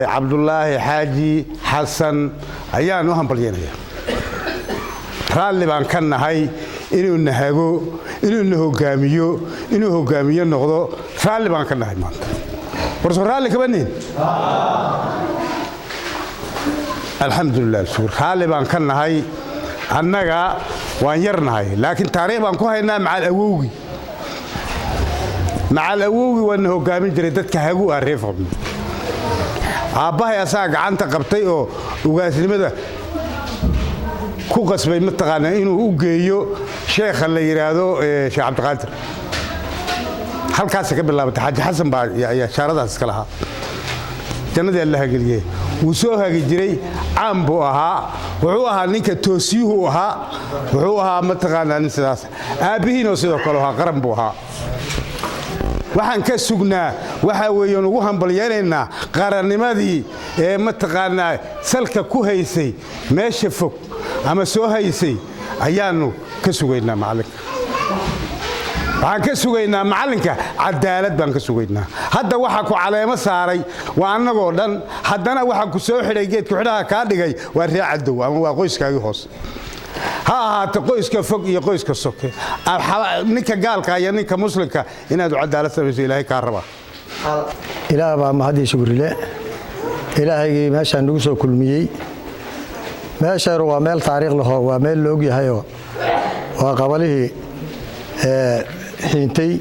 Cabdulaahi Xaaji Xasan ayaan u hambalyeynaya. Raalli baan ka nahay inuu na hago, inuu na hogaamiyo, inuu hogaamiyo noqdo. Raalli baan ka nahay maanta. Warso raalli kama nihin? Alxamdulilah, shukur, raalli baan ka nahay. Annaga waan yar nahay, laakiin taariikh baan ku haynaa. Macal awowgi, macal awowgi waa na hogaamin jiray. Dadka hagu ah reer Faqmi, aabbahay asaga gacanta qabtay oo ugaasnimada ku qasbay, mataqaanaa, inuu u geeyo sheekha la yidhaahdo Sheekh Cabdiqaadir. Halkaasay ka bilaabatay. Xaaji Xasan baa ayaa shaaradaas iska lahaa, jannadii Alla hageliyey. Wuu soo hagi jiray, caan buu ahaa. Wuxuu ahaa ninka toosiyuhu ahaa, wuxuu ahaa, mataqaanaa, nin sidaas. Aabbihiinoo sidoo kale ahaa, qaran buu ahaa. Waxaan ka sugnaa waxaa weeyaan ugu hambalyaynaynaa qarannimadii ee, mataqaanaa, salka ku haysay meesha fog ama soo haysay ayaannu ka sugaynaa macallinka. Waxaan ka sugaynaa macallinka cadaalad baan ka sugaynaa. Hadda waxa ku caleemo saaray waa annagoo dhan. Haddana waxa ku soo xidhay, geedku xidhaha kaa dhigay, waa ree Cadow ama waa qoyskaagii hoose ha ahaate, qoyska fog iyo qoyska soke, ninka gaalka iyo ninka muslimka, inaad cadaalad samayso Ilaahay kaa rabaa. Ilaah baa mahadii shukrile, Ilaahaygii meeshaan nagu soo kulmiyey. Meeshaan waa meel taariikh lahoo, waa meel la ogyahayoo waa qabalihii Xiintay,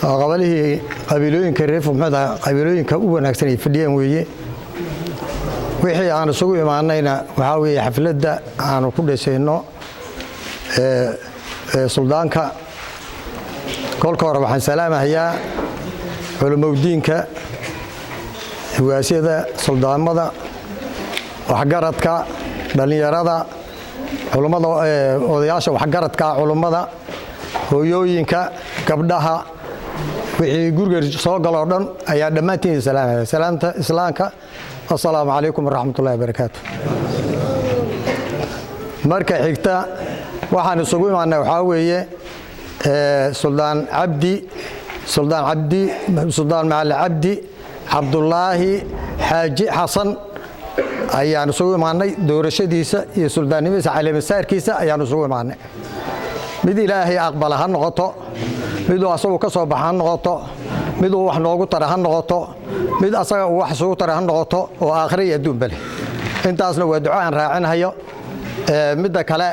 waa qabalihii qabiilooyinka reer Maxmed, qabiilooyinka u wanaagsan ay fadhiyeen weeye. Wixii aan isugu imaanayna waxaa weeye xafladda aanu ku dhisayno suldaanka. Kolka hore waxaan salaamahayaa culamowdiinka, hugaasyada, suldaamada, waxgaradka, dhallinyarada, culummada, odayaasha waxgaradka, culummada, hooyooyinka, gabdhaha, wixii guriga soo galoo dhan ayaa dhammaantiin salaamaya. Salaamta islaamka, assalaamu calaykum waraxmatullahi wabarakaatu. Marka xigta, waxaan isugu imaanay waxaa weeye Suldaan Cabdi, Suldaan Cabdi, Suldaan Macali Cabdi Cabdulaahi Xaaji Xasan ayaan isugu imaanay. Doorashadiisa iyo suldaannimadiisa, caleemasaarkiisa ayaan isugu imaanay. Mid Ilaahay aqbala ha noqoto, miduu asagu ka soo baxa ha noqoto, mid uu wax noogu tara ha noqoto, mid asaga uu wax isugu tara ha noqoto oo aakhira iyo adduunba leh. Intaasna waa duco aan raacinhayo. Midda kale